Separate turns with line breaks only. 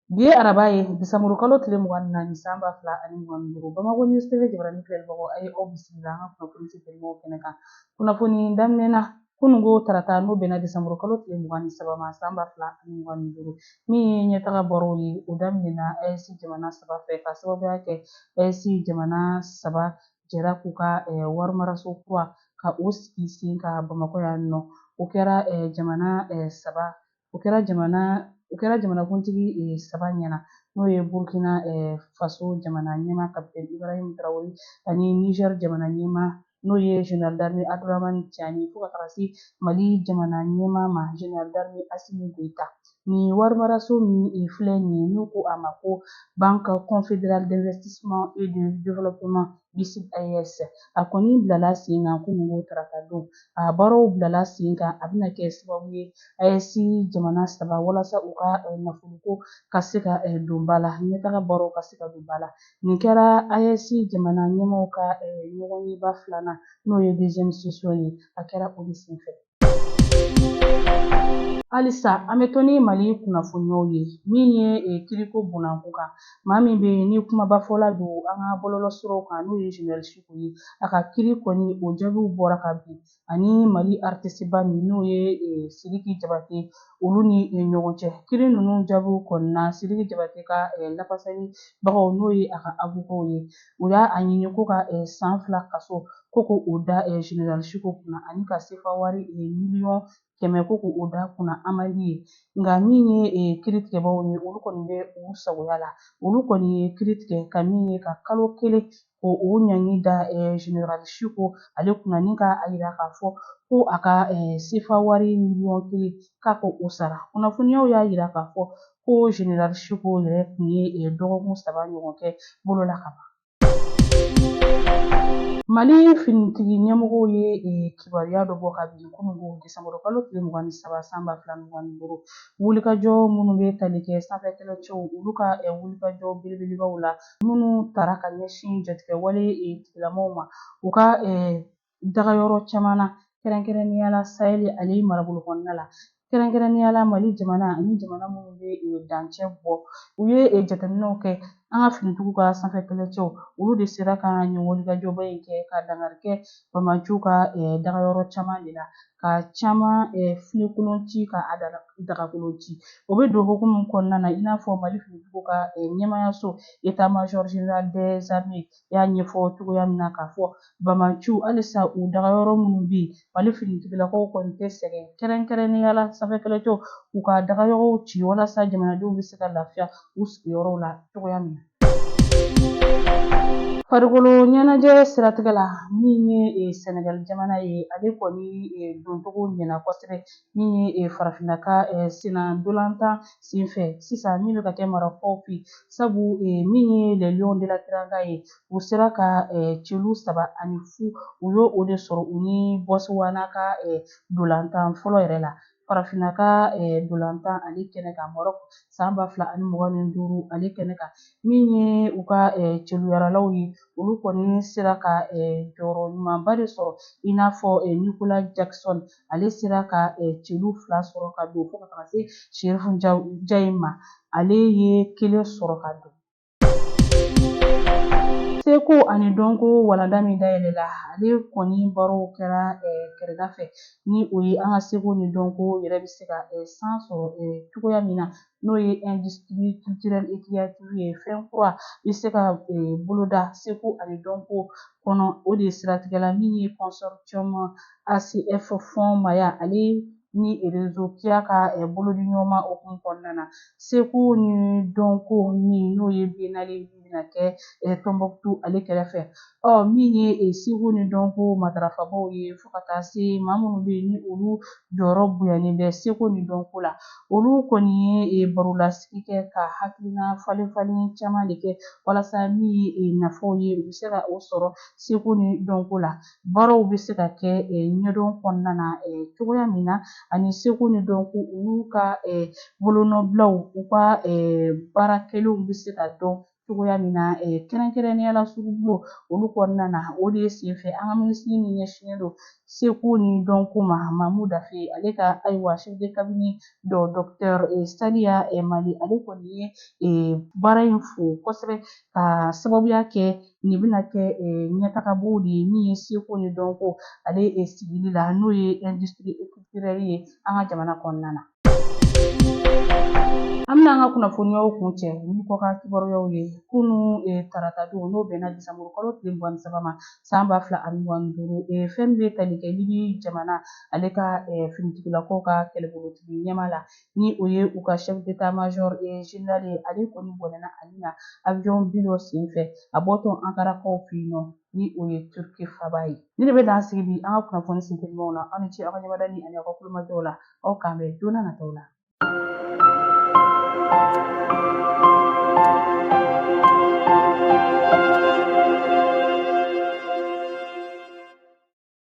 Bi ye araba ye, desanburukalo tile 24, san 2025. Bamakɔ News TV jabarani filɛlibagaw, a ye aw bisimila an ka kunnafoni sitelimaw kɛnɛ kan. Kunnafoni daminɛ na, kununko tarata, n'o bɛnna desanburukalo tile 23 ma, san 2025, min ye ɲɛtaga baaraw ye, o daminɛna AES jamana saba fɛ, ka sababuya kɛ AES jamana saba jɛra k'u ka warimaraso kura ka o sigi sen kan Bamakɔ yan nɔ. O kɛra jamana saba, o kɛra jamana, o kɛra jamanakuntigi saba ɲɛna, n'o ye Burkina Faso jamana ɲɛmaa Kapitɛni Ibrahim Traoré ani Niger jamana ɲɛmaa, n'o ye Général d'armée Abdourahamane Tiani, fo ka taga se Mali jamana ɲɛmaa ma, Général d'armée Assimi Goïta. Nin warimaraso min filɛ nin ye, n'u ko a ma ko Banque confédérale d'investissement et de développement, BICID AES, a kɔni bilala sen kan kununko tarata don. A baaraw bilala sen kan, a bɛna kɛ sababu ye AES jamana saba, walasa u ka nafoloko ka se ka don ba la, ɲɛtaga baaraw ka se ka don ba la. Nin kɛra AES jamana ɲɛmaaw ka ɲɔgɔnyeba filanan, n'o ye deuxième session ye, a kɛra o de senfɛ. Halisa an bɛ to ni Mali kunnafoniyaw ye. Min ye kiriko bunakun kan, maa min bɛ yen ni kumabafɔla don an ka bɔlɔlɔsiraw kan, n'o ye Général Siko ye, a ka kiri kɔni, o jaabiw bɔra ka bin, ani Mali artiste ba min, n'o ye Sidiki Jabate, olu ni ɲɔgɔn cɛ. Kiri ninnu jaabiw kɔni na, Sidiki Jabate ka lafasalibagaw, n'o ye a ka avocatw ye, u y'a ɲini ko ka san 2 kaso ko k'o da Général Siko kunna, ani ka sefa wari miliyɔn 100 ko k'o da kunna amende ye. Nka min ye kiiritigɛbaw ye, olu kɔni bɛ u sagoya la. Olu kɔni ye kiiri tigɛ ka min ye ka kalo 1 ko o ɲangi da Général Siko ale kunna, ni ka a yira k'a fɔ ko a ka sefa wari miliyɔn 1 k'a ko o sara. Kunnafoniyaw y'a yira k'a fɔ ko Général Siko yɛrɛ tun ye dɔgɔkun 3 ɲɔgɔn kɛ bolo la ka ban. Mali finitigi ɲɛmɔgɔw ye kibaruya dɔ bɔ ka bin kununko desanburukalo tile 23, san 2025, wulikajɔ minnu bɛ tali kɛ sanfɛ kɛlɛcɛw, olu ka wulikajɔ belebelebaw la minnu tara ka ɲɛsin jatigɛwale tigilamɔgɔw ma u ka dagayɔrɔ caman na, kɛrɛnkɛrɛnnenya la Sahel ale marabolo kɔnɔna la, kɛrɛnkɛrɛnnenya la Mali jamana ani jamana minnu bɛ dancɛ bɔ. U ye jateminɛw kɛ, an ka finitigiw ka sanfɛ kɛlɛcɛw, olu de sera ka nin wulikajɔba in kɛ ka dankari kɛ banbaanciw ka dagayɔrɔ caman de la, ka caman filenkolon ci, ka a dagakolon ci. O bɛ don hukumu kɔnɔna na, i n'a fɔ Mali finitigiw ka ɲɛmaayaso, état major général des armées, y'a ɲɛfɔ cogoya min na k'a fɔ banbaanciw halisa u dagayɔrɔ minnu bɛ yen, Mali finitigilakaw kɔni tɛ sɛgɛn, kɛrɛnkɛrɛnnenya la sanfɛ kɛlɛcɛw, k'u ka dagayɔrɔw ci walasa jamanadenw bɛ se ka lafiya u sigiyɔrɔw la cogoya min na. Farikolo ɲɛnajɛ siratigɛ la, min ye Senegal jamana ye, ale kɔni doncogo ɲɛna kosɛbɛ, min ye farafinna ka senna ntolantan senfɛ sisan min bɛ ka kɛ Maroc fɛ, sabu min ye Les Lions de la Teranga ye, u sera ka celu 3-0, u y'o o de sɔrɔ u ni Botswana ka ntolantan fɔlɔ yɛrɛ la, farafinna ka ntolantan ale kɛnɛ kan Maroc san 2025 ale kɛnɛ kan. Min ye u ka celuyaralaw ye, olu kɔni sera ka jɔyɔrɔ ɲumanba de sɔrɔ, i n'a fɔ Nicolas Jackson, ale sera ka celu 2 sɔrɔ ka don, fo ka taga se Chérif Ndiaye ma, ale ye 1 sɔrɔ ka don. Seko ani dɔnko walanda min dayɛlɛla, ale kɔni baaraw kɛra kɛrɛda fɛ, ni o ye an ka seko ni dɔnko yɛrɛ bɛ se ka san sɔrɔ cogoya min na, n'o ye industrie culturelle et créative ye. Fɛn kura bɛ se ka boloda seko ani dɔnko kɔnɔ, o de siratigɛ la, min ye consortium ACF Fonds Maya ale ni réseau KIA ka bolodiɲɔgɔnma hukumu kɔnɔna na, seko ni dɔnko min n'o ye biennale min bɛna kɛ Tɔnbɔkutu ale kɛrɛfɛ. Ɔ min ye seko ni dɔnko matarafabaw ye, fo ka taa se maa minnu bɛ yen ni olu jɔyɔrɔ bonyanen bɛ seko ni dɔnko la, olu kɔni ye barolasigi kɛ ka hakilina falen falen caman de kɛ walasa min ye nafaw ye, u bɛ se ka o sɔrɔ seko ni dɔnko la, baaraw bɛ se ka kɛ ɲɛdɔn kɔnɔna na cogoya min na, ani seko ni dɔnko olu ka bolonɔbilaw, u ka baara kɛlenw bɛ se ka dɔn cogoya min na, kɛrɛnkɛrɛnnenya la sugubulon olu kɔnɔna na. O de senfɛ an ka minisiri min ɲɛsinnen don seko ni dɔnko ma, Mamu Dafe, ale ka ayiwa chef de cabinet dɔ docteur Saliya Mali, ale kɔni ye baara in fo kosɛbɛ ka sababuya kɛ nin bɛna kɛ ɲɛtagabo de ye min ye seko ni dɔnko ale sigili la, n'o ye industrie culturelle ye an ka jamana kɔnɔna na. An bɛna an ka kunnafoniyaw kuncɛ ni kɔkan kibaruyaw ye. Kunu tarata don, n'o bɛnna disanburu kalo tile 23 ma san 2025, fɛn min bɛ tali kɛ Libi jamana ale ka finitigilakaw ka kɛlɛbolotigi ɲɛmaa la, ni o ye u ka chef d'état major général ye, ale kɔni bɔnɛna a ni na avion bin dɔ senfɛ a bɔtɔ Ankarakaw fɛ yen nɔ, ni o ye Turki faba ye. Nin de bɛ dan sigi bi an ka kunnafoni sentelimanw na. Aw ni ce aw ka ɲɛmadani ani aw ka kulomajɔw la. Aw k'an bɛn don n'a nataw la.